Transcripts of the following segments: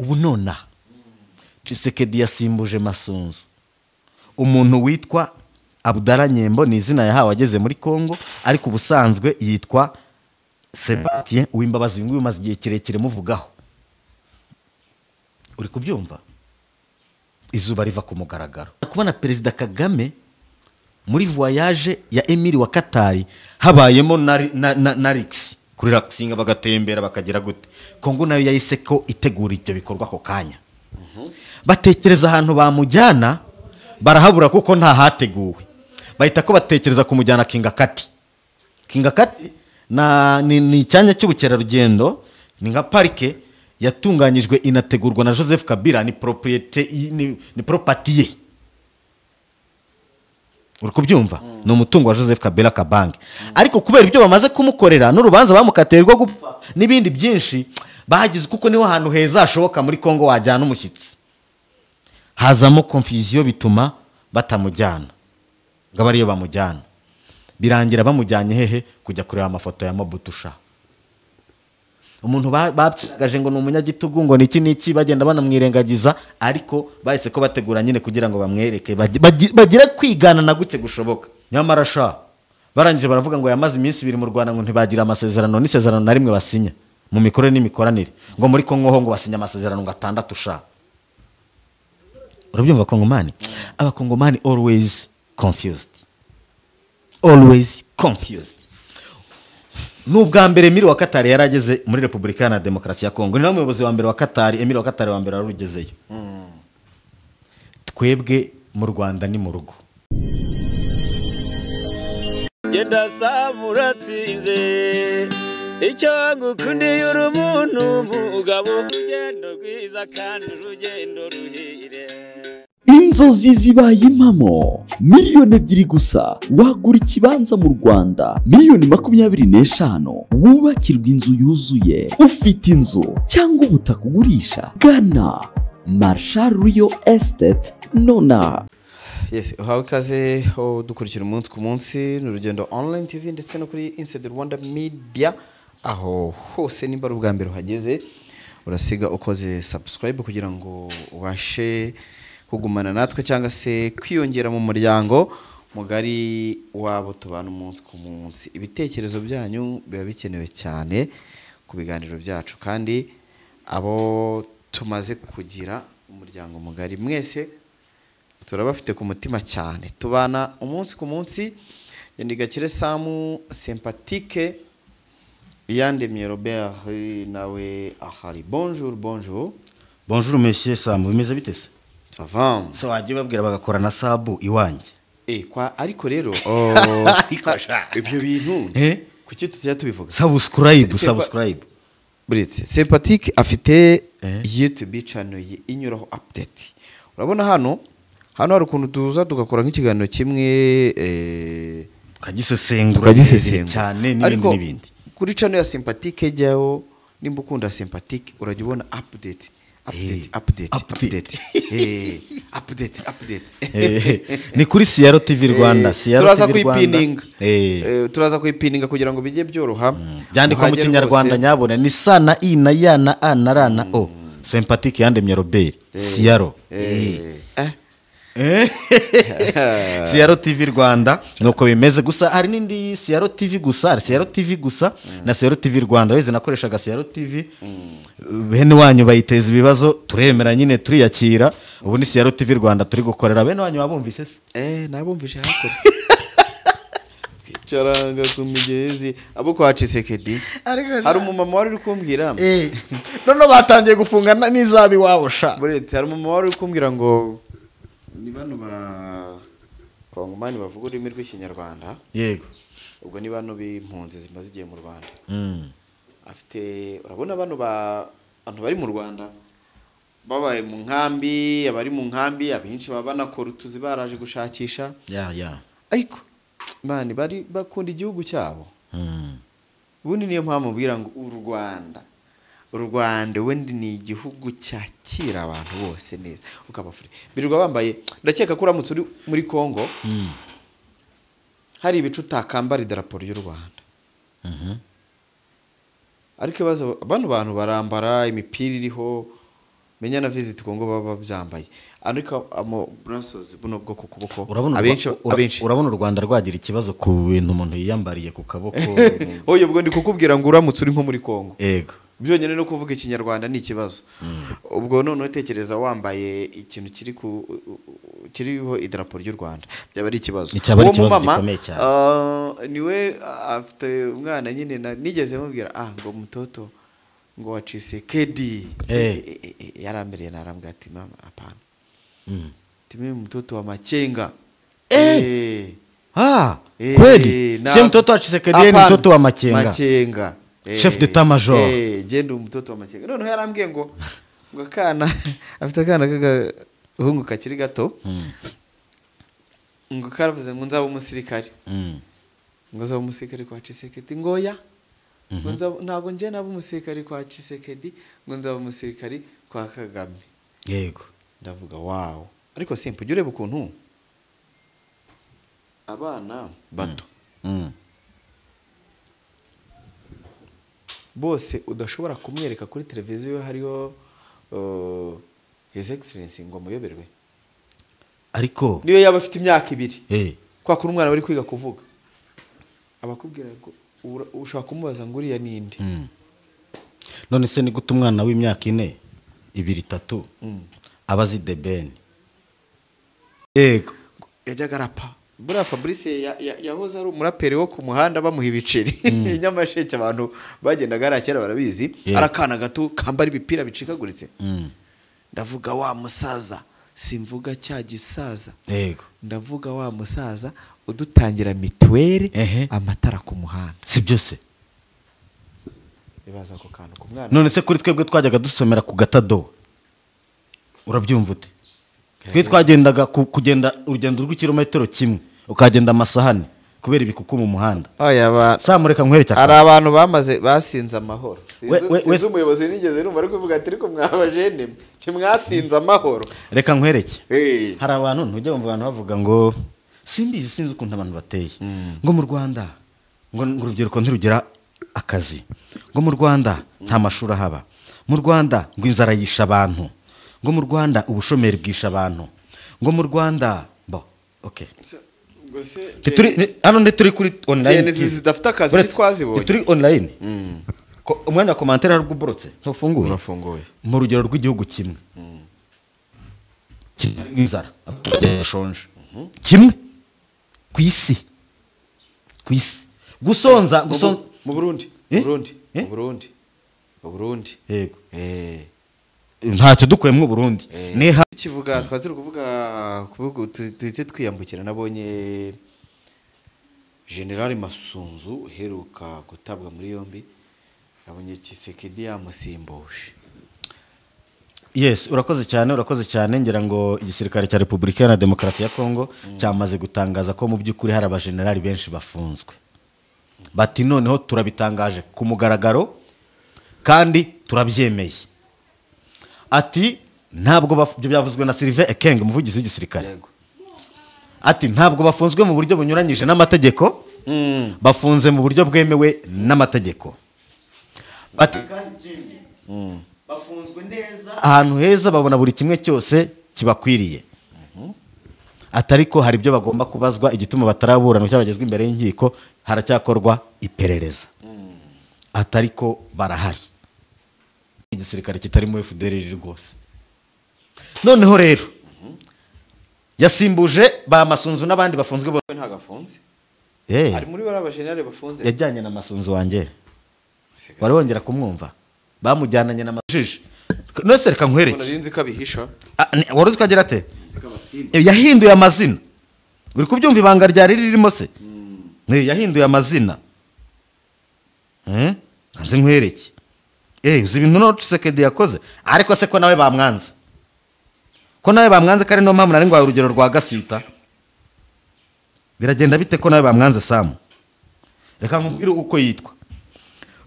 Ubu nona Tshisekedi yasimbuje Masunzu umuntu witwa Abdallah Nyembo, ni izina yahawe ageze muri Kongo, ariko ubusanzwe yitwa Sebastien Uwimbabazi. Uyu nguyu umaze igihe kirekire muvugaho, uri kubyumva, izuba riva ku mugaragaro. Kubona Perezida Kagame muri voyage ya Emir wa Katari habayemo na Rix kuri relaxinga, bagatembera bakagira gute, Kongo nayo yahise ko itegura ibyo bikorwa ako kanya. Batekereza ahantu bamujyana barahabura kuko nta hateguwe, bahita ko batekereza kumujyana Kingakati. Kingakati ni icyanya cy'ubukerarugendo, ni nka parike yatunganyijwe inategurwa na Joseph Kabila, ni propriété, ni property ye, uri kubyumva, ni umutungo wa Joseph Kabila Kabange. Ariko kubera ibyo bamaze kumukorera n'urubanza bamukatiye rwo gupfa n'ibindi byinshi bagize, kuko niho hantu heza hashoboka muri Kongo wajyana umushyitsi, hazamo confusion bituma batamujyana ngo abe ariyo bamujyana. Birangira bamujyanye hehe? Kujya kureba amafoto ya Mobutu sha. Umuntu babyagaje ngo ni umunyagitugu, ngo niki niki, bagenda banamwirengagiza, ariko bahise ko bategura nyine kugira ngo bamwereke bagire kwigana na guke gushoboka. Nyamara sha barangije baravuga ngo yamaze iminsi ibiri mu Rwanda, ngo ntibagira amasezerano n'isezerano na rimwe basinya mu mikorere n'imikoranire, ngo muri Kongo ho ngo basinya amasezerano ngo 6 sha. Urabyumva Kongomani? Abakongomani always confused, always confused. Nubwa mbere Emir wa Katari yarageze muri Repubulika ya Demokarasi ya Kongo, ni nawe muyobozi wa mbere wa Katari, Emir wa Katari wa mbere warugezeyo. Twebwe mu Rwanda ni mu rugo. Genda samuratsinze icyo ngukundiye uri umuntu mugabo, urugendo rwiza kandi urugendo ruhire. Inzozi zibaye impamo, 2 miliyoni gusa wagura ikibanza mu Rwanda, 25 miliyoni wubakirwa inzu yuzuye. Ufite inzu cyangwa ubutaka ugurisha, gana Marshal Real Estate nona. Yes, uhawe ikaze dukurikira umunsi ku munsi, ni Urugendo Online TV ndetse no kuri Inside Rwanda Media. Aho hose nimba ari ubwa mbere uhageze, urasiga ukoze subscribe kugira ngo ubashe kugumana natwe cyangwa se kwiyongera mu muryango mugari wabo tubana umunsi ku munsi. Ibitekerezo byanyu biba bikenewe cyane ku biganiro byacu, kandi abo tumaze kugira umuryango mugari mwese turabafite ku mutima cyane, tubana umunsi ku munsi. Gakire Samu Sympathique Iyandemye Robert nawe ahari. Bonjour, bonjour. Bonjour monsieur Samu, bimeze bite se? Ça va. Se wajya babwira bagakora na sabu iwanjye. Kwa ariko rero Ariko sha. Ibyo bintu kuki tutajya tubivuga? Subscribe, subscribe. Buretse Sympathique afite YouTube channel ye inyuraho update. Urabona hano hari ukuntu tuza tugakora nk'ikiganiro kimwe, tukagisesengura tukagisesengura cyane n'ibindi Ariko n'ibindi. Kuri channel ya Sympathique jyaho, nimba ukunda Sympathique urajya ubona update, update, update, update. Update, update, update. Ni kuri Siyaro TV Rwanda. Siyaro Turaza TV Rwanda. kuyipininga. Turaza kuyipininga kugira ngo bijye byoroha. Byandikwa mu Muhagere Kinyarwanda rwose. Nyabona ni S na I na Y na A na R na O. Sympathique Yandemye Robert. Siyaro. Siyaro TV Rwanda nuko bimeze. Gusa hari n'indi Siyaro TV gusa, hari Siyaro TV gusa na Siyaro TV Rwanda. Wese nakoreshaga Siyaro TV, bene wanyu bayiteza ibibazo, turemera nyine turiyakira. Ubu ni Siyaro TV Rwanda turi gukorera. Bene wanyu babumvise se? Nabumvise hakurya kwicaranga ku mugezi abo kwa Tshisekedi. Hari umumama wari uri kumbwira. None batangiye gufunga n'izabi iwabo sha. Buretse, hari umumama wari uri kumbwira ngo ni bano ba Kongomani bavuga ururimi rw'Ikinyarwanda. Ubwo ni bano b'impunzi zimaze igihe mu Rwanda. Afite, urabona bano ba bantu bari mu Rwanda babaye mu nkambi, abari mu nkambi abenshi baba banakora utuzi baraje gushakisha. Ya ya. Ariko mani bari bakunda igihugu cyabo. Ubundi niyo mpamvu mbwira ngo u Rwanda ubundi ni igihugu cyakira abantu bose neza, ukabafuri birirwa bambaye. Ndakeka ko uramutse uri muri Congo hari ibice utakambara idarapo ry'u Rwanda. Ariko ibibazo, bano bantu barambara imipira iriho. Menya na Visit Congo baba byambaye, ariko amo brassers buno bwo ku kuboko abenshi abenshi. Urabona u Rwanda rwagira ikibazo ku bintu umuntu yiyambariye ku kaboko. Oye, ubwo ndi kukubwira ngo uramutse uri nko muri Congo, yego, byonyine no kuvuga ikinyarwanda ni ikibazo. Ubwo none utekereza wambaye ikintu kiri ku kiriho idarapo ry'u Rwanda, byaba ari ikibazo. Uwo mama niwe afite umwana nyine, nigeze mubwira ngo mutoto ngo wa Tshisekedi, yarambereye narambwa ati mama hapana, timi mtoto wa Makenga. Kweli si mtoto wa Tshisekedi, ni mtoto wa Makenga. Makenga chef d'état major. Genda mtoto wa Makenga. None yarambwiye ngo akana afite akana k'agahungu kakiri gato, ngo karavuze ngo nzaba umusirikare, ngo nzaba umusirikare kwa Tshisekedi, ngo ya ntabwo nje naba umusirikari kwa Tshisekedi, ngo nzaba umusirikari kwa Kagame. Yego, ndavuga wow. Ariko simple, ujye ureba ukuntu abana bato bose udashobora kumwereka kuri televiziyo hariho His Excellency ngo muyoberwe, ariko niyo yaba afite imyaka 2 kwa kuri umwana bari kwiga kuvuga abakubwira ko ushaka kumubaza ngo uriya ninde. None se ni gute umwana w'imyaka 4 2 3 abazi The Ben? Yego, yajyaga arapa. Buriya Fabrice yahoze ari umuraperi wo ku muhanda bamuha ibiceri. Nyamasheke abantu bagendaga ari kera barabizi, arakana gato kambara ibipira bicikaguritse. Ndavuga wa musaza, simvuga cya gisaza. Yego, ndavuga wa musaza udutangira mituweli, amatara ku muhanda. Si byose bibaza ko kantu ku mwana. None se kuri twebwe twajyaga dusomera ku gatado, urabyumva ute? Twe twagendaga kugenda urugendo rw'ikirometero kimwe ukagenda amasahane kubera ibikuku mu muhanda. Samureka nkwereke ari abantu bamaze basinze amahoro. Sinzi umuyobozi nigeze numva ari kuvuga ati ariko mwabajene mwasinze amahoro. Reka nkwereke, hari abantu ntujya wumva abantu bavuga ngo simbizi, sinzi ukuntu abantu bateye, ngo mu Rwanda ngo urubyiruko ntirugira akazi, ngo mu Rwanda nta mashuri ahaba, mu Rwanda ngo inzara yisha abantu, ngo mu Rwanda ubushomeri bwisha abantu, ngo mu Rwanda bo okay. Hano ntituri kuri online, zidafite akazi ntitwazibonye, turi online. Umwanya wa commentaire ari uborotse ntufunguye, urafunguye. Mu rugero rw'igihugu kimwe inzara abaturage bashonje kimwe ku isi, ku isi gusonza mu Burundi, Burundi, Burundi, Burundi. Yego, ntacyo dukuye mu Burundi. Neha kivuga twazira kuvuga kuvuga tuhite twiyambukira. Nabonye General Masunzu uheruka gutabwa muri yombi, nabonye Tshisekedi yamusimbuje. Yes, urakoze cyane, urakoze cyane. Ngira ngo igisirikare cya Republika ya Demokarasi ya Kongo cyamaze gutangaza ko mu by'ukuri hari abagenerali benshi bafunzwe. Bati noneho turabitangaje ku mugaragaro kandi turabyemeye. Ati ntabwo byavuzwe na Sylvain Ekenge umuvugizi w'igisirikare. Ati ntabwo bafunzwe mu buryo bunyuranyije n'amategeko, bafunze mu buryo bwemewe n'amategeko. Bati kandi ikindi bafunzwe neza ahantu heza, babona buri kimwe cyose kibakwiriye. Atariko hari ibyo bagomba kubazwa, igituma bataraburana cyangwa bagezwe imbere y'inkiko haracyakorwa iperereza. Atariko barahari. Igisirikare kitari mu FDLR rwose. Noneho rero yasimbuje ba Masunzu n'abandi bafunzwe bose. Ntagafunze. Ari muri bari abajenerali bafunze. Yajyanye na Masunzu wanjye. Wari wongera kumwumva. Bamujyananye na Majiji. None reka nkwereke. Nari ko abihisha. Wari uzi ko agira ate? Yahinduye amazina. Uri kubyumva ibanga ryari ririmo se? Yahinduye amazina. Nze nkwereke. Uzi ibintu no Tshisekedi yakoze, ariko se ko nawe bamwanze. Ko nawe bamwanze kare no mpamvu nari ngwaye urugero rwa Gasita. Biragenda bite ko nawe bamwanze Sam? Reka nkubwire uko yitwa.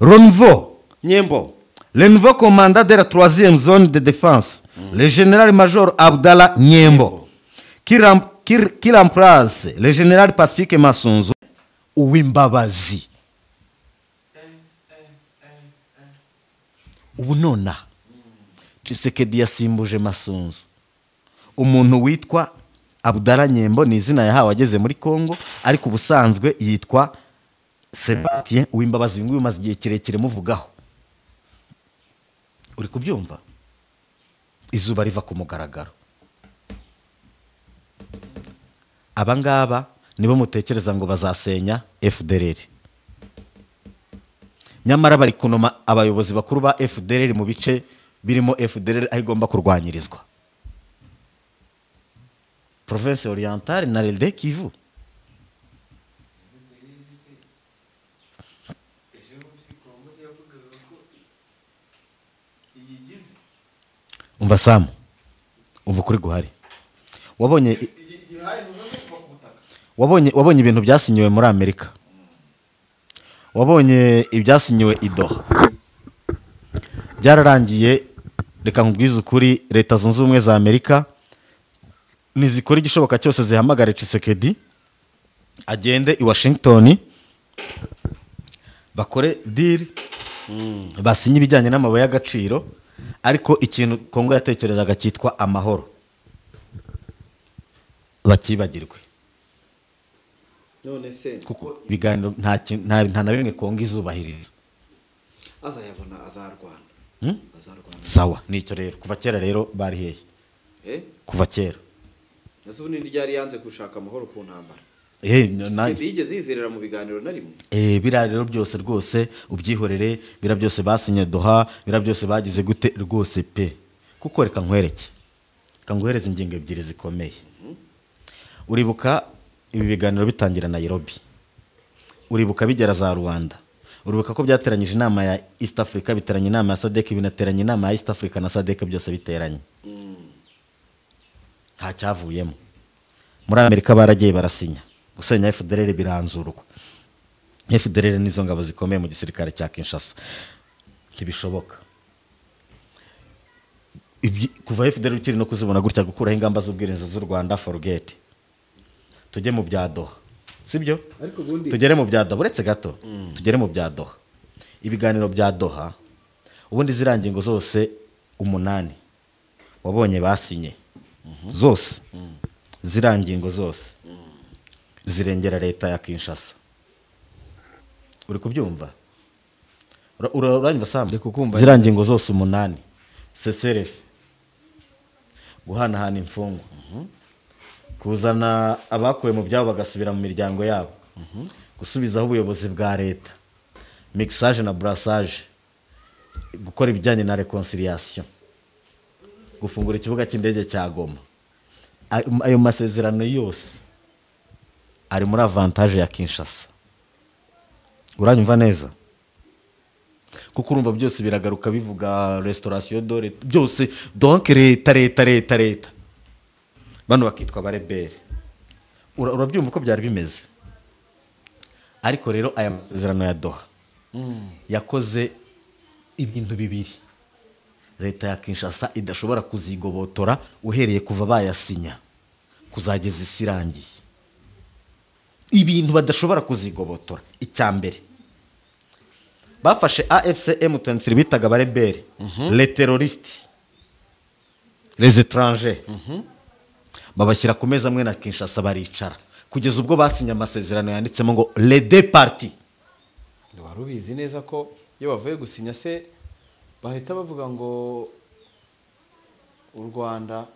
Renvo Nyembo, le nouveau commandant de la 3e zone de défense, le général-major Abdallah Nyembo, qui remplace le général Pacifique Masunzu Uwimbabazi. Ubu nona Tshisekedi yasimbuje Masunzu umuntu witwa Abdallah Nyembo, ni izina yahawe ageze muri Kongo, ariko ubusanzwe yitwa Sebastien Uwimbabazi. Uyu nguyu umaze igihe kirekire muvugaho, uri kubyumva? Izuba riva ku mugaragaro. Aba ngaba nibo mutekereza ngo bazasenya FDLR, nyamara bari kunoma abayobozi bakuru ba FDLR mu bice birimo FDLR aho igomba kurwanyirizwa, Province Orientale na Nord Kivu. Umva Sam, umva ukuri guhari. Wabonye ibintu byasinyiwe muri Amerika, wabonye ibyasinyiwe i Doha, byararangiye. Reka nkubwize ukuri, Leta Zunze Ubumwe za Amerika nizikora igishoboka cyose zihamagare Tshisekedi agende i Washington bakore deal, basinye ibijyanye n'amabuye y'agaciro, ariko ikintu Kongo yatekerezaga cyitwa amahoro bakibagirwe. None se kuko ibiganiro nta na bimwe Kongo izubahiriza, azayabona azarwana. Sawa, nicyo rero kuva kera rero bari hehe? Kuva kera Ese ryari yanze gushaka amahoro ku ntambara? Tshisekedi yigeze yizerera mu biganiro na rimwe? Biriya rero byose rwose ubyihorere, biriya byose basinye Doha, biriya byose bagize gute rwose pe. Kuko reka nkwereke, reka nguhereze ingingo ebyiri zikomeye. Uribuka ibi biganiro bitangira Nairobi, uribuka bigera za Rwanda, uribuka ko byateranyije inama ya East Africa, biteranye inama ya SADC, binateranye inama ya East Africa na SADC, byose biteranye, nta cyavuyemo. Muri Amerika baragiye barasinya gusenya FDLR, biranzurwa. FDLR nizo ngabo zikomeye mu gisirikare cya Kinshasa, ntibishoboka. Kuva FDLR ukiri no kuzibona gutya, gukuraho ingamba z'ubwirinzi z'u Rwanda, forget. Tujye mu bya Doha, sibyo? Tugere mu bya Doha, uretse gato, tugere mu bya Doha. Ibiganiro bya Doha ubundi ziriya ngingo zose 8 wabonye basinye zose, ziriya ngingo zose zirengera leta ya Kinshasa. Uri kubyumva? Uranyumva Sam? Ziriya ngingo zose 8, CCRF, guhanahana imfungwa, kuzana abakuwe mu byabo bagasubira mu miryango yabo, gusubizaho ubuyobozi bwa leta, mixage na brassage, gukora ibijyanye na reconciliation, gufungura ikibuga cy'indege cya Goma. Ayo masezerano yose ari muri avantage ya Kinshasa. Uranyumva neza? Kuko urumva byose biragaruka bivuga restauration dore byose, donc leta leta leta leta, bano bakitwa barebere. Urabyumva uko byari bimeze? Ariko rero aya masezerano ya Doha yakoze ibintu bibiri leta ya Kinshasa idashobora kuzigobotora uhereye kuva bayasinya kuzageza isi irangiye. Ibintu badashobora kuzigobotora, icya mbere bafashe AFC M23 bitaga barebere, les terroristes, les étrangers, babashyira ku meza amwe na Kinshasa baricara, kugeza ubwo basinye amasezerano yanditsemo ngo les deux parties. Wari ubizi neza ko iyo bavuye gusinya se bahita bavuga ngo u Rwanda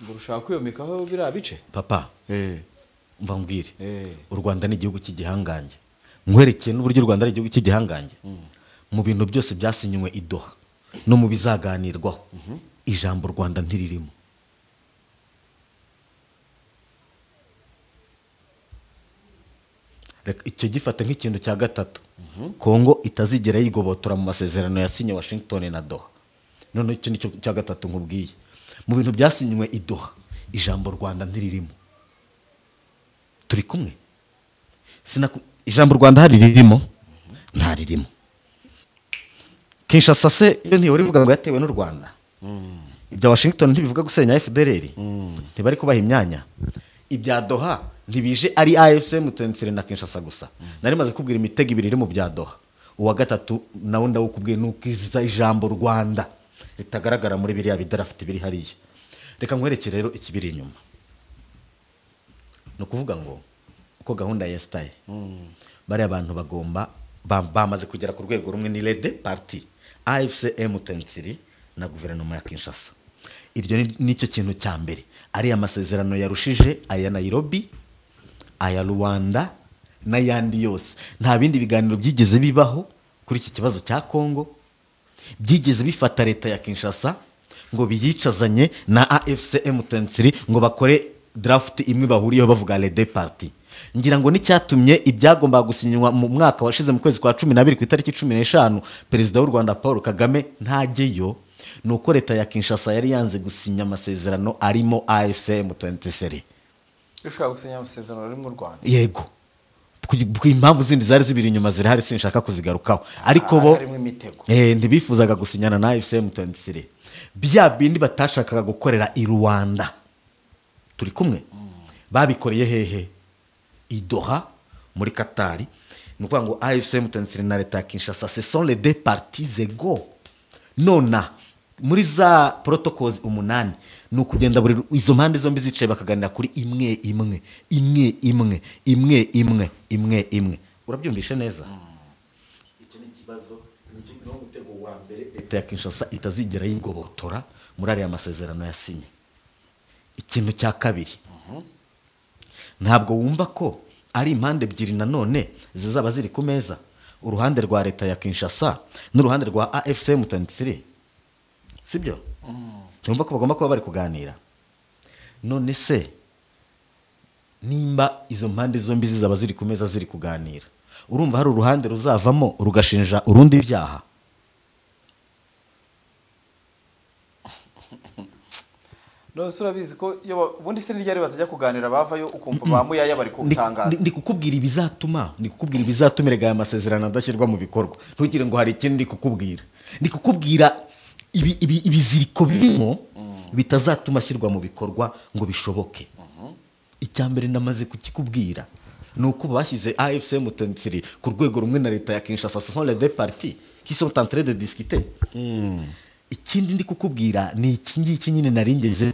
ngo rushaka kwiyomekaho biriya bice? Papa, mva mbwire, u Rwanda ni igihugu cy'igihangange. Nkwerekeye n'uburyo u Rwanda ari igihugu cy'igihangange mu bintu byose byasinywe i Doha no mu bizaganirwaho, ijambo Rwanda ntiririmo. Icyo gifata nk'ikintu cya gatatu Kongo itazigera yigobotora mu masezerano yasinye Washington na Doha. None icyo nicyo cya gatatu nkubwiye, mu bintu byasinywe i Doha ijambo Rwanda ntiririmo. Turi kumwe? Ijambo Rwanda hari ririmo? Nta ririmo. Kinshasa se iyo ntihora ivuga ngo yatewe n'u Rwanda? Ibya Washington ntibivuga gusenya FDLR, ntibari kubaha imyanya. Ibya Doha ntibije ari AFC M23 na Kinshasa gusa. Nari maze kubwira imitego ibiri iri mu bya Doha, uwa gatatu nawo ndawukubwiye nuko iza ijambo Rwanda. Ritagaragara muri biriya bidarafite biri hariya. Reka nkwereke rero ikibiri inyuma. Ni ukuvuga ngo uko gahunda ya style bariya abantu bagomba bamaze kugera ku rwego rumwe, ni les deux parties AFC M23 na guverinoma ya Kinshasa. Iryo nicyo kintu cya mbere. Ari amasezerano yarushije aya Nairobi, aya Rwanda n'ayandi yose. Nta bindi biganiro byigeze bibaho kuri iki kibazo cya Kongo byigeze bifata leta ya Kinshasa ngo biyicazanye na AFC M23 ngo bakore draft imwe bahuriyeho bavuga les deux parties. Ngira ngo nicyatumye ibyagomba gusinywa mu mwaka washize mu kwezi kwa 12 ku itariki 15 Perezida w'u Rwanda Paul Kagame ntajyeyo, nuko leta ya Kinshasa yari yanze gusinya amasezerano arimo AFC M23. Ushaka gusinya amasezerano ari mu Rwanda? Yego. Ku impamvu zindi zari zibiri inyuma zirahari sinshaka kuzigarukaho, ariko bo ntibifuzaga gusinyana na AFC M23. Bya bindi batashakaga gukorera i Rwanda, turi kumwe, babikoreye hehe? I Doha muri Katari. Ni ukuvuga ngo AFC M23 na leta ya Kinshasa ce sont les deux parties égaux. Nona muri za protocols 8 ni ukugenda buri izo mpande zombi zicaye bakaganira kuri imwe imwe imwe imwe imwe imwe imwe imwe. Urabyumvishe neza? Icyo ni ikibazo, nicyo ni umutego wa mbere leta ya Kinshasa itazigera yigobotora muri ariya masezerano yasinye. Ikintu cya kabiri, ntabwo wumva ko ari impande ebyiri nanone zizaba ziri ku meza, uruhande rwa leta ya Kinshasa n'uruhande rwa AFC M23, sibyo? Ntumva ko bagomba kuba bari kuganira. None se nimba izo mpande zombi zizaba ziri ku meza ziri kuganira, urumva hari uruhande ruzavamo rugashinja urundi ibyaha? Nose urabizi ko ubundi se n'iryari batajya kuganira bavayo ukumva bamuyaya bari kutangaza. Ndi kukubwira ibizatuma, ndi kukubwira ibizatumira aya masezerano adashyirwa mu bikorwa. Ntugire ngo hari ikindi kukubwira. Ndi kukubwira ibiziriko birimo bitazatuma ashyirwa mu bikorwa ngo bishoboke. Icya mbere ndamaze kukikubwira nuko bashyize AFC M23 ku rwego rumwe na leta ya Kinshasa, ce sont les deux parties qui sont en train de discuter. Ikindi ndi kukubwira ni iki ngiki nyine naringeze.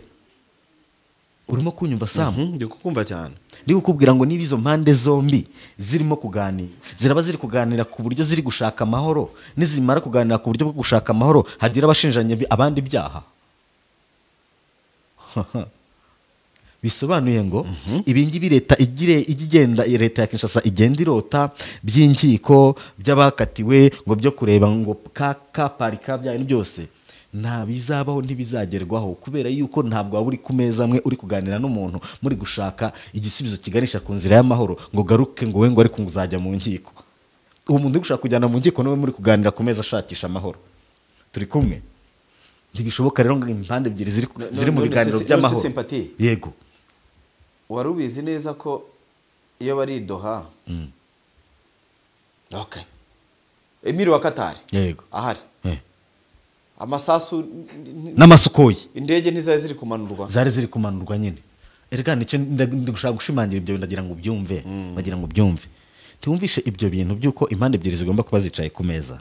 Urimo kunyumva Sam? Ndi kukumva cyane. Ndi kukubwira ngo niba izo mpande zombi zirimo kuganira, ziraba ziri kuganira ku buryo ziri gushaka amahoro, nizimara kuganira ku buryo bwo gushaka amahoro hagira abashinjanye abandi ibyaha. Bisobanuye ngo ibingibi leta igire igenda, leta ya Kinshasa igenda irota by'inkiko by'abakatiwe ngo byo kureba ngo ka parika bya byose nta bizabaho, ntibizagerwaho, kubera yuko ntabwo waba uri ku meza amwe uri kuganira n'umuntu muri gushaka igisubizo kiganisha ku nzira y'amahoro ngo garuke ngo we ngo ariko uzajya mu nkiko. Uwo muntu uri gushaka kujyana mu nkiko niwe muri kuganira ku meza ashakisha amahoro. Turi kumwe. Ntibishoboka rero ngo impande ebyiri ziri mu biganiro by'amahoro. Yego. Wari ubizi neza ko iyo bari Doha. Okay. Emir wa Katari. Yego. Ahari. Amasasu n'amasukoyi, indege ntizari ziri kumanurwa, zari ziri kumanurwa nyine. Erega nicyo ndigushaka gushimangira ibyo, ndagira ngo ubyumve, ndagira ngo ubyumve. Tiwumvishe ibyo bintu byuko impande ebyiri zigomba kuba zicaye ku meza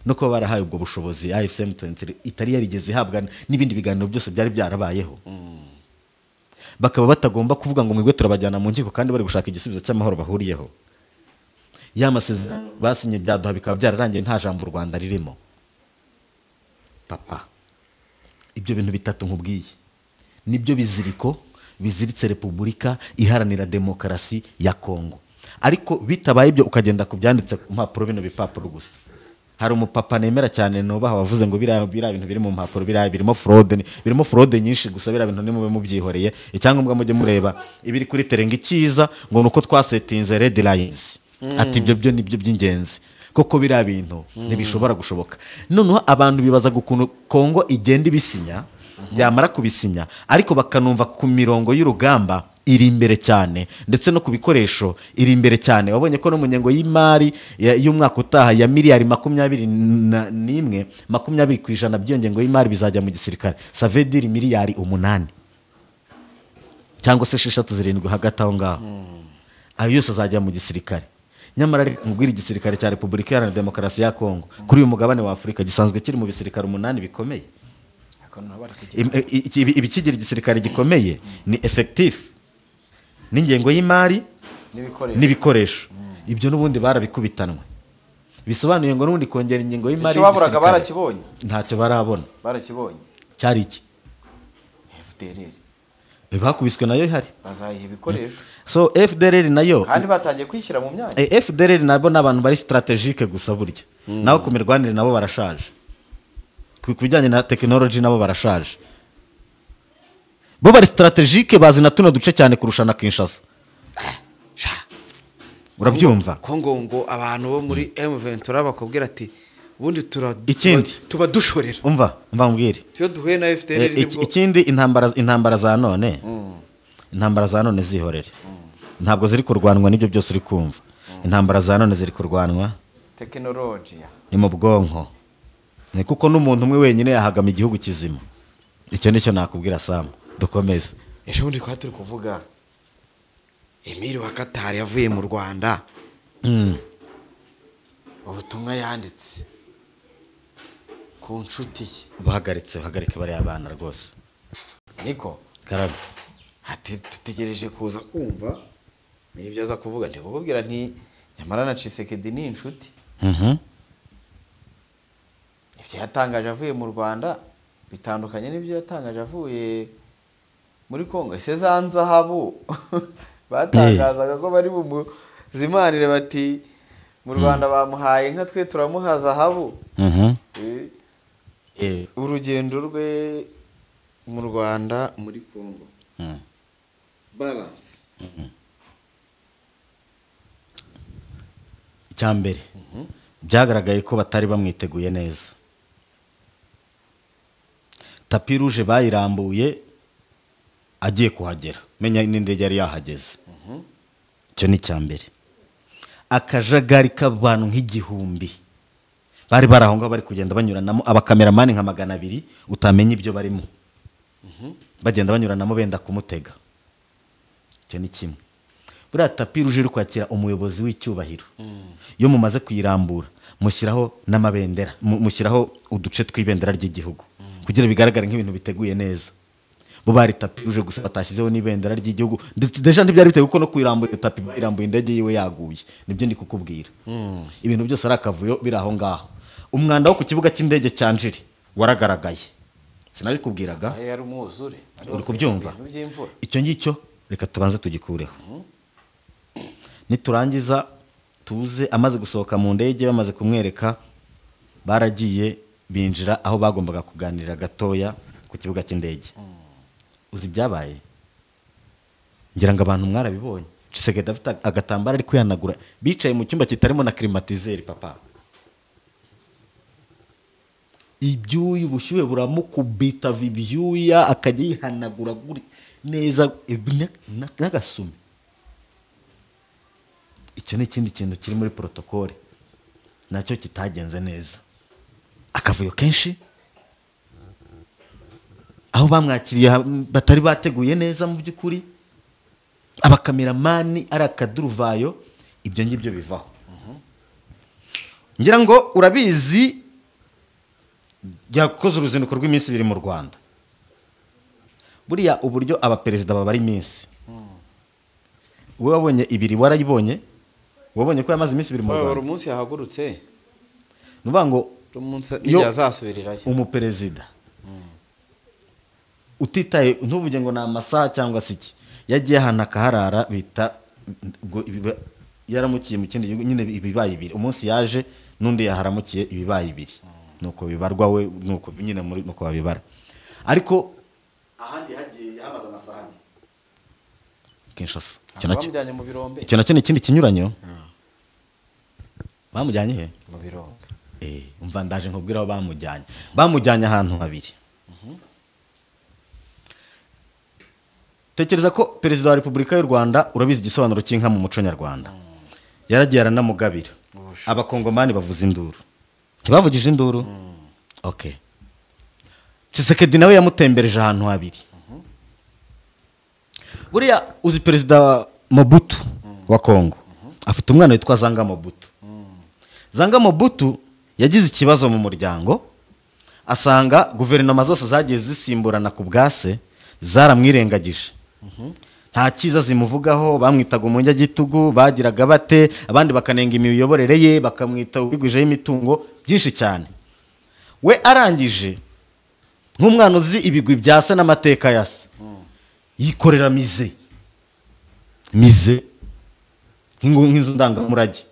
no kuba barahaye ubwo bushobozi AFC M23 itari yarigeze ihabwa n'ibindi biganiro byose byari byarabayeho. Bakaba batagomba kuvuga ngo mwigwe turabajyana mu nkiko kandi bari gushaka igisubizo cy'amahoro bahuriyeho. Ya masezerano basinye byaduha bikaba byararangiye nta jambo u Rwanda ririmo. Papa, ibyo bintu bitatu nkubwiye nibyo biziriko biziritse Repubulika Iharanira Demokarasi ya Kongo. Ariko bitabaye ibyo ukagenda kubyanditse ku mpapuro, bino bipapuro gusa. Hari umupapa nemera cyane nubaha wavuze ngo biriya bintu biri mu mpapuro biriya birimo fraude, birimo fraude nyinshi gusa, biriya bintu nimube mubyihoreye, icyangombwa mujye mureba ibiri kuri terenga icyiza ngo nuko twasetinze red lines. Ati ibyo byo nibyo by'ingenzi koko biriya bintu ntibishobora gushoboka. Noneho abantu bibazaga ukuntu Kongo igenda ibisinya, byamara kubisinya ariko bakanumva ku mirongo y'urugamba iri imbere cyane, ndetse no ku bikoresho iri imbere cyane. Wabonye ko no mu ngengo y'imari y'umwaka utaha ya miliyari 21, 20% by'iyo ngengo y'imari bizajya mu gisirikare. Ça veut dire miliyari 8 cyangwa se 6 7 hagati aho ngaho. Ayo yose azajya mu gisirikare. Nyamara nkubwira, igisirikare cya Repubulika Iharanira Demokarasi ya Kongo kuri uyu mugabane wa Afurika gisanzwe kiri mu bisirikare 8 bikomeye. Ibikigira igisirikare gikomeye ni effectif n'ingengo y'imari n'ibikoresho. Ibyo n'ubundi barabikubitanwe, bisobanuye ngo n'ubundi kongera ingengo y'imari. Icyo baburaga barakibonye, ntacyo barabona, barakibonye. Cyari iki? FDLR bakubiswe nayo ihari, bazayiha ibikoresho. So FDLR nayo kandi batangiye kwishyira mu myanya. FDLR nabo n'abantu bari strategique gusa burya, nabo ku mirwanire nabo barashaje, ku bijyanye na technology nabo barashaje. Bo bari strategique, bazi na tuno duce cyane kurusha na Kinshasa. Urabyumva? Kongo ngo abantu bo muri M23 bakubwira ati ubundi tuba dushorera. Umva mbwire. Tuyo duhuye na FDLR nibwo. Ikindi intambara za none. Intambara za none zihorere. Ntabwo ziri kurwanwa n'ibyo byose uri kumva. Intambara za none ziri kurwanwa technology ni mu bwonko. Ni kuko n'umuntu umwe wenyine yahagama igihugu kizima. Icyo nicyo nakubwira Sam. Dukomeze. Ejo bundi kwa turi kuvuga Emir wa Qatar yavuye mu Rwanda. Ubutumwa yanditse ku nshuti ye. Bahagaritse bahagarike bari abana rwose. Niko karabe. Ati tutegereje kuza kumva nibyo aza kuvuga, ndikubwira nti nyamara na Tshisekedi ni inshuti. Ibyo yatangaje avuye mu Rwanda bitandukanye n'ibyo yatangaje avuye muri Kongo. Ese za nzahabu batangazaga ko bari bumuzimanire bati mu Rwanda bamuhaye nka twe turamuha zahabu. Urugendo rwe mu Rwanda muri Kongo. Balance. Icyambere byagaragaye ko batari bamwiteguye neza. Tapis rouge bayirambuye agiye kuhagera, menya n'indege yari yahageze. Icyo ni icyambere. Akajagari k'abantu nk'igihumbi bari bari aho ngaho bari kugenda banyuranamo, abakameramani nka 200 utamenya ibyo barimo, bagenda banyuranamo benda kumutega. Icyo ni kimwe. Buriya tapis rouge iri kwakira umuyobozi w'icyubahiro, iyo mumaze kuyirambura mushyiraho n'amabendera, mushyiraho uduce tw'ibendera ry'igihugu kugira bigaragare nk'ibintu biteguye neza. Bo bari tapis rouge gusa batashyizeho n'ibendera ry'igihugu, ndetse deja ntibyari biteguye kuko no kuyirambura tapi irambuye indege yiwe yaguye. Nibyo ndi kukubwira. Ibintu byose ari akavuyo biri aho ngaho. Umwanda wo ku kibuga cy'indege cya Njiri waragaragaye, sinabikubwiraga. Yari umwuzure, uri kubyumva? Icyo ngicyo reka tubanze tugikureho. Niturangiza tuze amaze gusohoka mu ndege bamaze kumwereka, baragiye binjira aho bagombaga kuganirira gatoya ku kibuga cy'indege. Uzi byabaye? Ngira ngo abantu mwarabibonye. Tshisekedi afite agatambaro ari kwihanagura, bicaye mu cyumba kitarimo na climatiseur papa. Ibyuya ubushyuhe buramukubita ibyuya akajya yihanagura neza n'agasume. Icyo ni ikindi kintu kiri muri protocole nacyo kitagenze neza. Akavuyo kenshi aho bamwakiriye batari bateguye neza mu by'ukuri, abakameramani ari akaduruvayo, ibyo ngibyo bivaho. Ngira ngo urabizi yakoze uruzinduko rw'iminsi 2 mu Rwanda. Buriya uburyo abaperezida babara iminsi, wowe wabonye 2 warayibonye, wabonye ko yamaze iminsi 2 mu Rwanda. Buri munsi yahagurutse nuvuga ngo yazasubirirayo umuperezida utitaye, ntuvuge ngo ni amasaha cyangwa se iki, yagiye ahantu akaharara bita yaramukiye mu kindi gihugu nyine ibibaye 2. Umunsi yaje n'undi yaharamukiye ibibaye 2. Nuko bibarwa we, nuko nyine muri nuko babibara. Ariko ahandi hagiye yamaze amasaha Kinshasa. Bamujyanye mu birombe. Icyo nacyo ni ikindi kinyuranyo. Bamujyanye he? Mu birombe. Umva ndaje nkubwira aho bamujyanye. Bamujyanye ahantu habiri. Tekereza ko Perezida wa Repubulika y'u Rwanda, urabizi igisobanuro cy'inka mu muco nyarwanda, yaragiye aranamugabira. Abakongomani bavuza induru. Ntibavugije induru? Okay. Tshisekedi nawe yamutembereje ahantu habiri. Buriya uzi Perezida Mobutu wa Kongo Afite umwana witwa Zanga Mobutu. Zanga Mobutu yagize ikibazo mu muryango, asanga guverinoma zose zagiye zisimburana ku bwase zaramwirengagije. Nta cyiza zimuvugaho, bamwitaga umunyagitugu, bagiraga bate, abandi bakanenga imiyoborere ye, bakamwita ubigwijeho imitungo byinshi cyane. We arangije nk'umwana uzi ibigwi bya se n'amateka ya se, yikorera mize nk'inzu ndangamurage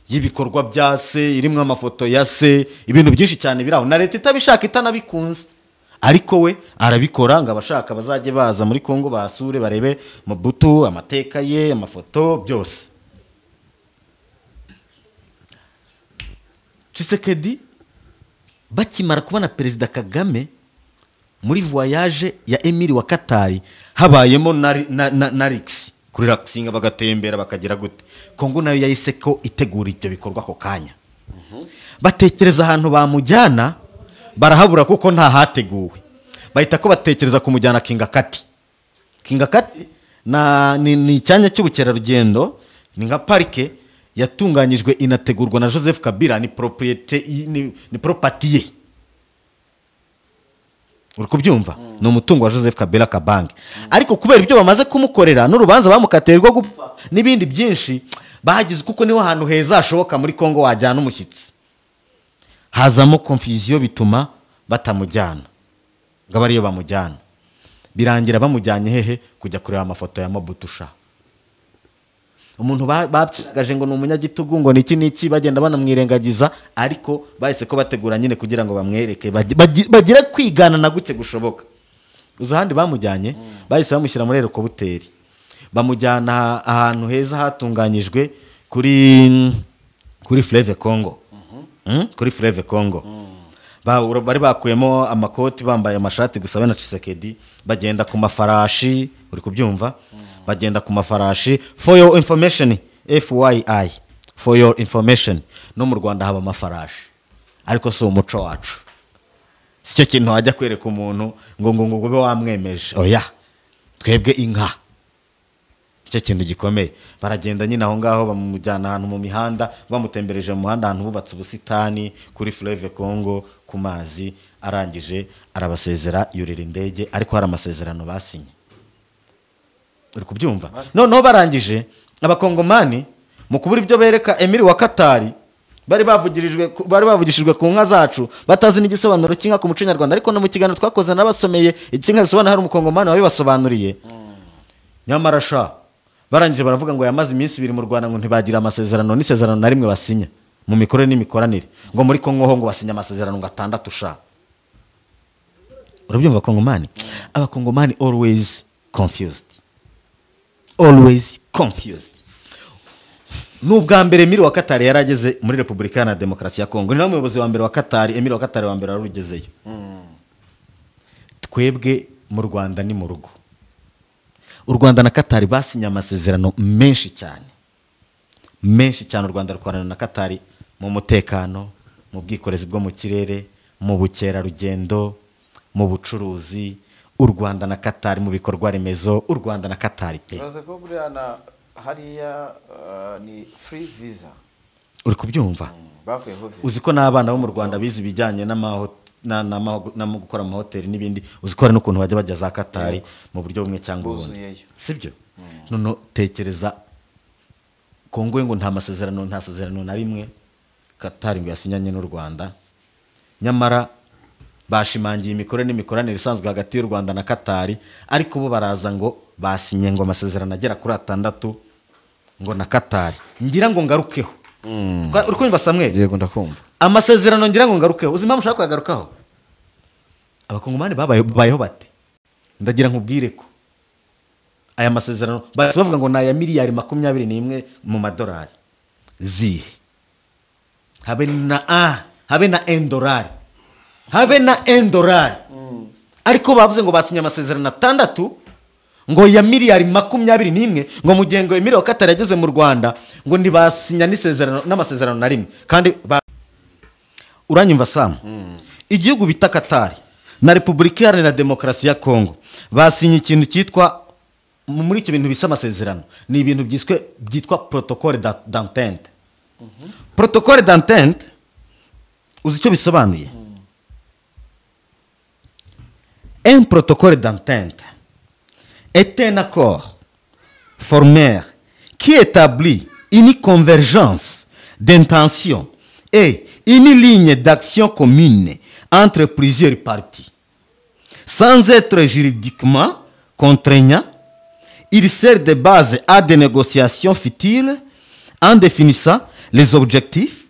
y'ibikorwa bya se, irimo amafoto ya se, ibintu byinshi cyane biraho, na leta itabishaka itanabikunze, ariko we arabikora ngo abashaka bazajye baza muri Kongo basure barebe Mobutu, amateka ye, amafoto byose. Tshisekedi bakimara kubona Perezida Kagame muri voyage ya Emiri wa Katari, habayemo na Rix kuri relaxinga, bagatembera bakagira gute. Kongo nayo yahise ko itegura ibyo bikorwa ako kanya. Batekereza ahantu bamujyana barahabura kuko nta hateguwe, bahita ko batekereza kumujyana Kingakati. Kingakati ni icyanya cy'ubukerarugendo, ni nka parike yatunganyijwe inategurwa na Joseph Kabila, ni propriété, ni property ye. Uri kubyumva? Ni umutungo wa Joseph Kabila Kabange. Ariko kubera ibyo bamaze kumukorera n'urubanza bamukatiye rwo gupfa n'ibindi byinshi bagize, kuko niho hantu heza hashoboka muri Kongo wajyana umushyitsi, hazamo confusion bituma batamujyana, ngo abe ariyo bamujyana. Birangira bamujyanye hehe? Kujya kureba amafoto ya Mobutu sha. Umuntu babyagaje ngo ni umunyagitugu, ngo niki niki, bagenda banamwirengagiza, ariko bahise ko bategura nyine kugira ngo bamwereke bagire kwigana na guke gushoboka. Uza ahandi bamujyanye, bahise bamushyira muri helicopter, bamujyana ahantu heza hatunganyijwe kuri Fleuve Congo. Kuri Fleuve Congo bari bakuyemo amakoti, bambaye amashati gusa, bena Tshisekedi bagenda ku mafarashi. Uri kubyumva? Bagenda ku mafarashi. For your information, FYI, for your information, no mu Rwanda haba amafarashi, ariko si umuco wacu. Si cyo kintu wajya kwereka umuntu ngo ngo ngo ube wamwemeje, oya, twebwe inka icyo kintu gikomeye. Baragenda nyine aho ngaho bamujyana ahantu mu mihanda, bamutembereje mu muhanda ahantu bubatse ubusitani kuri Fleuve Congo ku mazi. Arangije arabasezera, yurira indege, ariko hari amasezerano basinye. Uri kubyumva? Noneho barangije abakongomani mu kubura ibyo bereka Emiri wa Katari, bari bavugishijwe ku nka zacu, batazi n'igisobanuro cy'inka ku muco nyarwanda, ariko no mu kiganiro twakoze nabasomeye ikinka zisobanura, hari umukongomani wabibasobanuriye. Nyamara sha barangije baravuga ngo yamaze iminsi ibiri mu Rwanda, ngo ntibagira amasezerano n'isezerano na rimwe basinya mu mikorere n'imikoranire, ngo muri Kongo ho ngo basinya amasezerano ngo 6 sha. Urabyumva Kongomani? Abakongomani always confused, always confused. N'ubwa mbere Emiri wa Katari yarageze muri Repubulika Iharanira Demokarasi ya Kongo, ni nawe muyobozi wa mbere wa Katari, Emiri wa Katari wa mbere warugezeyo. Twebwe mu Rwanda ni mu rugo. U Rwanda na Katari basinye amasezerano menshi cyane, menshi cyane. U Rwanda rukorana na Katari mu mutekano, mu bwikorezi bwo mu kirere, mu bukerarugendo, mu bucuruzi. U Rwanda na Katari mu bikorwa remezo, u Rwanda na Katari pe. Uraza ko buriya na hariya ni free visa. Uri kubyumva? Bakuyeho visa. Uzi ko n'abana bo mu Rwanda bize ibijyanye no gukora amahoteli n'ibindi, uzi ko hari n'ukuntu bajya bajya za Katari mu buryo bumwe cyangwa ubundi, sibyo? None tekereza Kongo ngo nta masezerano, nta sezerano na rimwe Katari ngo yasinyanye n'u Rwanda, nyamara bashimangiye imikorere n'imikoranire isanzwe hagati y'u Rwanda na Katari, ariko bo baraza ngo basinye ngo amasezerano agera kuri 6 ngo na Katari. Ngira ngo ngarukeho. Uri kumva Samuel? Yego ndakumva. Amasezerano ngira ngo ngarukeho. Uzi impamvu ushaka kuyagarukaho? Abakongomani babayeho bate? Ndagira nkubwire ko aya masezerano bavuga ngo naya miliyari 21 mu madolari zihe, habe na a, habe na $1, habe na $1. Ariko bavuze ngo basinye amasezerano 6 ngo ya miliyari 21, ngo mu gihe ngo Emiri wa Katari yageze mu Rwanda ngo ntibasinya n'isezerano n'amasezerano na rimwe. Kandi uranyumva Sam? Igihugu bita Katari na Repubulika Iharanira Demokarasi ya Kongo basinye ikintu cyitwa Muri icyo bintu bisa amasezerano, ni ibintu byiswe byitwa protocole d'entente. Protocole d'entente, uzi icyo bisobanuye? Un protocole d'entente est un accord formel qui établit une convergence d'intentions et une ligne d'action commune entre plusieurs parties. Sans être juridiquement contraignant, il sert de base à des négociations futures en définissant les objectifs,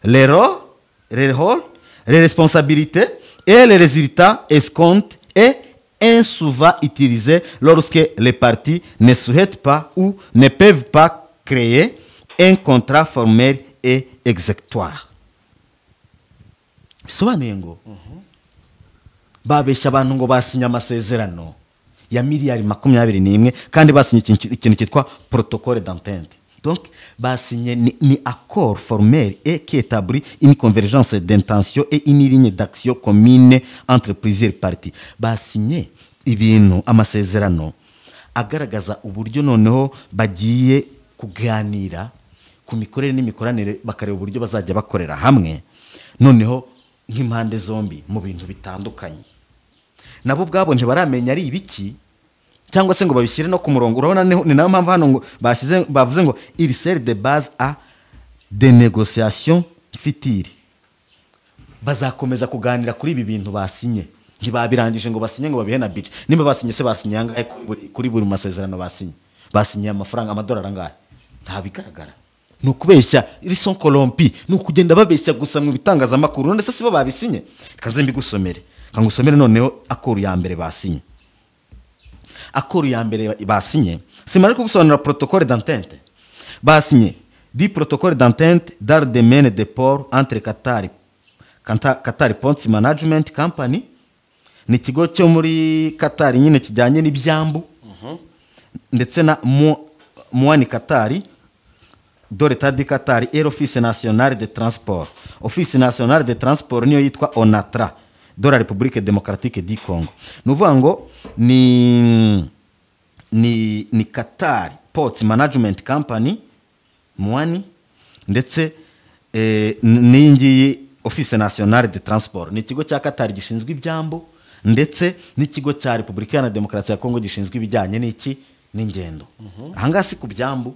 les rôles, les responsabilités et les résultats escomptés, et est souvent utilisé lorsque les parties ne souhaitent pas ou ne peuvent pas créer un contrat formel et exécutoire. Bisobanuye ngo babeshya abantu ngo basinye amasezerano ya miliyari 21, kandi basinye ikintu cyitwa protocole d'entente. Donc basinye ni accord formel et qui établit une convergence d'intention et une ligne d'action commune entre plusieurs parties. Basinye ibintu, amasezerano agaragaza uburyo noneho bagiye kuganira ku mikorere n'imikoranire, bakareba uburyo bazajya bakorera hamwe noneho nk'impande zombi mu bintu bitandukanye. Nabo ubwabo ntibaramenya ari ibiki, cyangwa se ngo babishyire no ku murongo. Urabona ni nayo mpamvu hano ngo bashyize, bavuze ngo il sert de base à des négociations futures. Bazakomeza kuganira kuri ibi bintu basinye. Ntibabirangije ngo basinye, ngo babihe na budget. Nimba basinye se, basinye angahe kuri buri masezerano basinye? Basinye amafaranga, amadolari angahe? Nta bigaragara, ni ukubeshya. Ils sont corrompus, ni ukugenda babeshya gusa mu bitangazamakuru. None se sibo babisinye? Kaze mbigusomere, kangusomere noneho accord ya mbere basinye. Accord ya mbere basinye, simara kugusobanurira protocole d'entente basinye, du protocole d'entente dans le domaine des ports entre Qatar Ports Management Company, ni ikigo cyo muri Qatar nyine kijyanye n'ibyambu, ndetse na Mwani Qatar de l'État du Qatar et l'Office national de transport. Office national de transport niyo yitwa ONATRA de la République démocratique du Congo. Ni ukuvuga ngo ni Qatar Ports Management Company Mwani, ndetse n'iyi ngiyi Office national de transport, ni ikigo cya Qatar gishinzwe ibyambu, ndetse n'ikigo cya Repubulika Iharanira Demokarasi ya Kongo gishinzwe ibijyanye n'iki? N'ingendo. Ahangaha si ku byambu?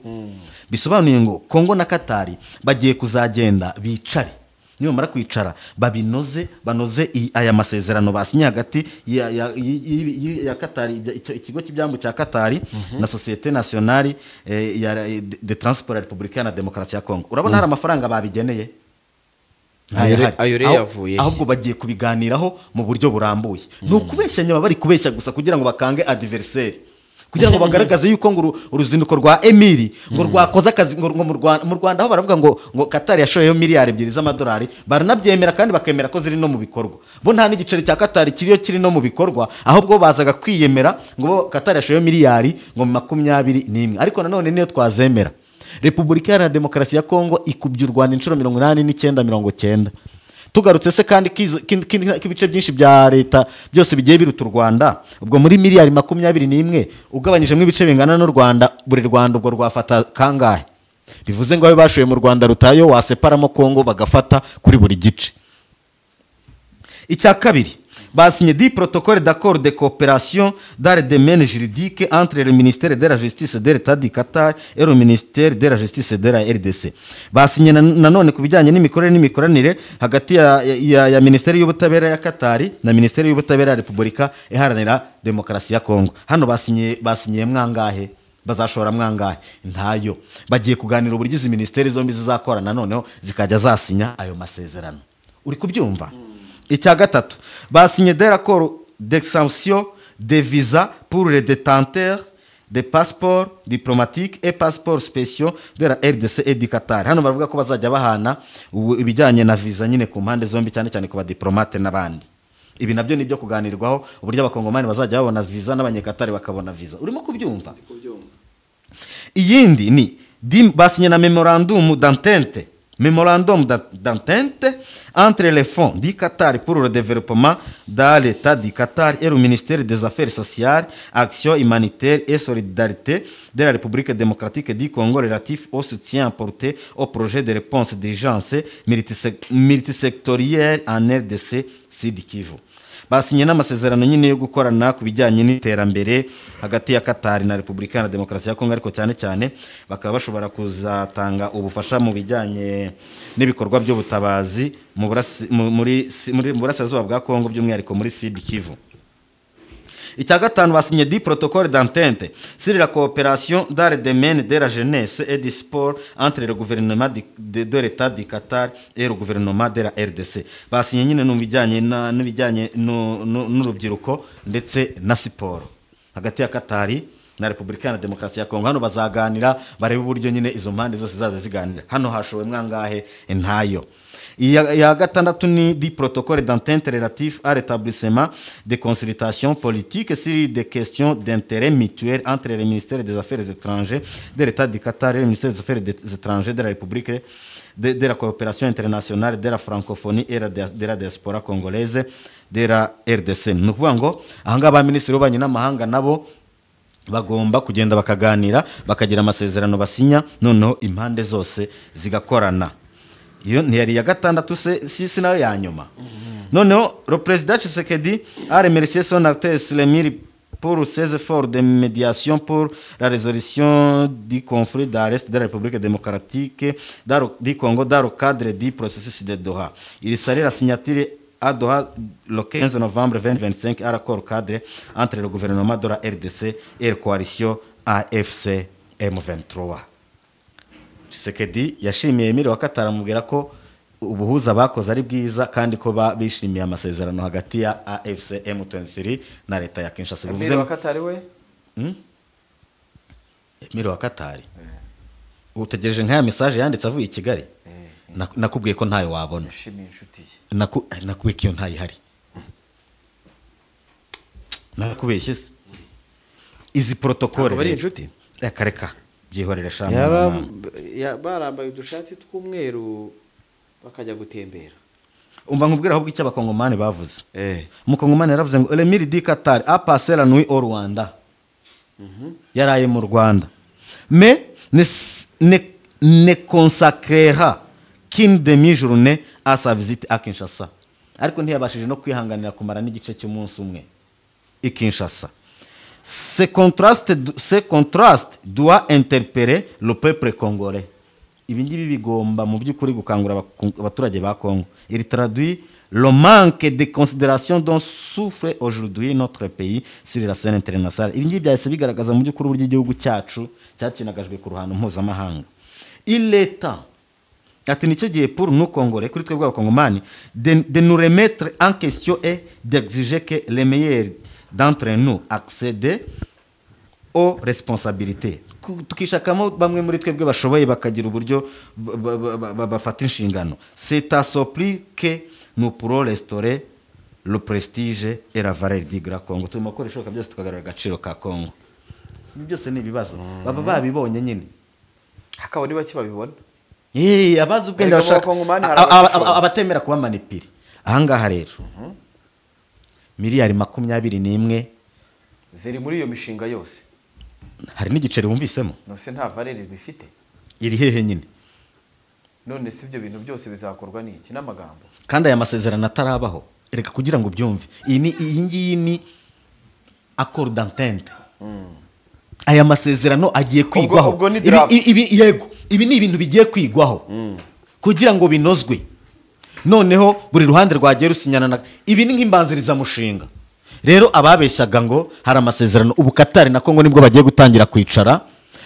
Bisobanuye ngo Kongo na Qatar bagiye kuzagenda bicare, nibamara kwicara babinoze, banoze aya masezerano basinye hagati ya Qatar, ikigo cy'ibyambu cya Qatar na Société Nationale de Transport ya Repubulika Iharanira Demokarasi ya Kongo. Urabona hari amafaranga babigeneye? Ntayahari. Ayo rero yavuye he? Ahubwo bagiye kubiganiraho mu buryo burambuye. Ni ukubeshya nyuma, bari kubeshya gusa kugira ngo bakange adversaire, kugira ngo bagaragaze yuko ngo uruzinduko rwa Emiri ngo rwakoze akazi, ngo mu Rwanda aho baravuga ngo Qatar yashoyeyo miliyari 2 z'amadolari, baranabyemera kandi bakemera ko ziri no mu bikorwa. Bo nta n'igiceri cya Qatar kiriyo kiri no mu bikorwa, ahubwo bazaga kwiyemera ngo bo Qatar yashoyeyo miliyari ngo 21. Ariko nanone niyo twazemera, Repubulika Iharanira Demokarasi ya Kongo ikubye u Rwanda inshuro 89, 90. Tugarutse se kandi k'ibice byinshi bya leta byose bigiye biruta u Rwanda, ubwo muri miliyari 21 ugabanyijemo ibice bingana n'u Rwanda, buri Rwanda ubwo rwafata kangahe? Bivuze ngo abe bashoye mu Rwanda rutayo waseparamo Kongo bagafata kuri buri gice. Icya kabiri basinye, du protocole d'accord de coopération dans le domaine juridique entre le ministère de la Justice de l'État du Qatar et le ministère de la Justice de la RDC. Basinye nanone ku bijyanye n'imikorere n'imikoranire hagati ya Minisiteri y'Ubutabera ya Qatar na Minisiteri y'Ubutabera ya Repubulika Iharanira Demokarasi ya Kongo. Hano basinyiye mwangahe? Bazashora mwangahe? Ntayo. Bagiye kuganira uburyo izi minisiteri zombi zizakorana, noneho zikajya zasinya ayo masezerano. Uri kubyumva? Icya gatatu basinye, de l'accord d'exemption de visa pour les détenteurs de passeports diplomatiques et passeports spéciaux de la RDC et du Qatar. Hano baravuga ko bazajya bahana ibijyanye na visa nyine ku mpande zombi, cyane cyane ku badiplomate n'abandi. Ibi nabyo ni ibyo kuganirwaho, uburyo Abakongomani bazajya babona visa n'Abanyakatari bakabona visa. Urimo kubyumva? Iyindi ni basinye na memorandum d'entente. Memorandum d'entente entre les fonds du Qatar pour le développement dans l'État du Qatar et le ministère des Affaires sociales, Action humanitaire et solidarité de la République démocratique du Congo relatif au soutien apporté au projet de réponse d'urgence multisectorielle en RDC Sud Kivu. Basinye n'amasezerano nyine yo gukorana ku bijyanye n'iterambere hagati ya Qatar na Repubulika ya Demokarasi ya Kongo, ariko cyane cyane bakaba bashobora kuzatanga ubufasha mu bijyanye n'ibikorwa by'ubutabazi mu burasirazuba bwa Kongo, by'umwihariko muri Sud Kivu. Icya gatanu, basinye di protocole d'entente sur la coopération dans le domaine de la jeunesse et du sport entre le gouvernement de l'État du Qatar et le gouvernement de la RDC. Basinye nyine mu bijyanye n'ibijyanye n'urubyiruko ndetse na siporo hagati ya Qatar na Repubulika ya Demokarasi ya Kongo. Hano bazaganira barebe uburyo nyine izo mpande zose zaza ziganira. Hano hashowe mwangahe ntayo. Ya gatandatu ni di protocole d'entente relatif à l'établissement des consultations politiques sur des questions d'intérêt mutuel entre les ministères des Affaires étrangères de l'État du Qatar et le ministère des Affaires étrangères de la République de la coopération internationale de la francophonie et de la diaspora congolaise de la RDC. Ni ukuvuga ngo ahangaha ba minisitiri b'ububanyi n'amahanga nabo bagomba kugenda bakaganira, bakagira amasezerano basinya, noneho impande zose zigakorana. Iyo ntiyari ya gatandatu se si nayo ya nyuma. Noneho le président Tshisekedi a remercié son Altesse l'Émir pour ses efforts de médiation pour la résolution du conflit dans l'Est de la République démocratique du Congo dans le cadre du processus de Doha. Il salue la signature à Doha le 15 novembre 2025 à l'accord cadre entre le gouvernement de la RDC et la coalition AFC M23. Tshisekedi yashimiye Emir wa Qatar, amubwira ko ubuhuza bakoze ari bwiza kandi ko bishimiye amasezerano hagati ya AFC M23 na leta ya Kinshasa. Emir wa Qatar we? Emir wa Qatar. Utegereje nk'aya message yanditse avuye i Kigali? Nakubwiye ko ntayo wabona. Yashimiye inshuti ye. Nakubwiye ko iyo ntayo ihari. Nakubeshye se? Izi protocole bari inshuti? Reka reka. Byihorere shama. Barambaye udushati tw'umweru bakajya gutembera. Umva nkubwira ahubwo icyo abakongomani bavuze. Umukongomani yaravuze ngo l'Emir du Qatar a passé la nuit au Rwanda. Yaraye mu Rwanda. Mais ne consacrera qu'une demi-journée à sa visite à Kinshasa. Ariko ntiyabashije no kwihanganira kumara n'igice cy'umunsi umwe i Kinshasa. Ce contraste doit interpeller le peuple congolais. Ibi ngibi bigomba mu by'ukuri gukangura abaturage ba Congo. Il traduit le manque de considération dont souffre aujourd'hui notre pays sur la scène internationale. Ibi ngibi byahise bigaragaza mu by'ukuri uburyo igihugu cyacu cyakinagajwe ku ruhando mpuzamahanga. Il est temps, ati nicyo gihe pour nous Congolais, kuri twebwe abakongomani, de nous remettre en question et d'exiger que les meilleurs d'entre nous accèdent aux responsabilités. Tukishakamo bamwe muri twebwe bashoboye bakagira uburyo bafata inshingano. C'est à ce prix que nous pourrons restaurer le prestige et la valeur du Grand Congo. Turimo gukora ibishoboka byose tukagarura agaciro ka Congo. Ibi byose ni ibibazo baba babibonye nyine, hakaba ni bake babibona. Abazi ubwenge bashaka abatemera kuba manipire. Ahangaha rero miliyari 21 ziri muri iyo mishinga yose. Hari n'igiceri wumvisemo? Nose nta valeur bifite. Iri hehe nyine? None si ibyo bintu byose bizakorwa n'iki n'amagambo? Kandi aya masezerano atarabaho. Reka kugira ngo ubyumve. Iyi ngiyi ni accord d'entente. Aya masezerano agiye kwigwaho. Yego, ibi ni ibintu bigiye kwigwaho kugira ngo binozwe. Noneho buri ruhande rwagiye rusinyana na ibi ni nk'imbanziriza mushinga. Rero ababeshyaga ngo hari amasezerano, ubu Qatar na Congo nibwo bagiye gutangira kwicara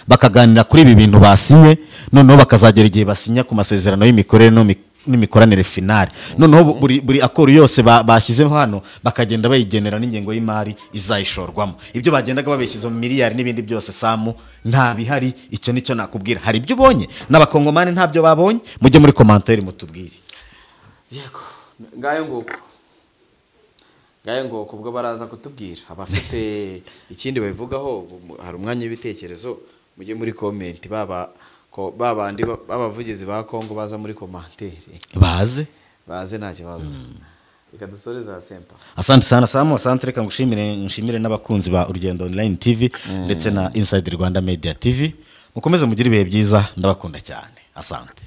bakaganira kuri ibi bintu basinye, noneho bakazagera igihe basinya ku masezerano y'imikorere n'imikoranire finale. Noneho buri accord yose bashyizeho hano bakagenda bayigenera n'ingengo y'imari izayishorwamo. Ibyo bagendaga babeshyize mu miliyari n'ibindi byose Samu nta bihari. Icyo nicyo nakubwira. Hari ibyo ubonye n'abakongomani ntabyo babonye. Mujye muri commentaire mutubwire. Yego, ngayo nguko. Ngayo nguko ubwo baraza kutubwira abafite ikindi babivugaho. Hari umwanya w'ibitekerezo, mujye muri comment, baba Ko babandi b'abavugizi ba Kongo baza muri commentaire. Baze. Baze, nta kibazo. Reka dusoreze sempa. Asante sana Samu, asante. Reka ngushimire, nshimire n'abakunzi ba Urugendo Online TV ndetse na Inside Rwanda Media TV. Mukomeze mugire ibihe byiza, ndabakunda cyane, asante.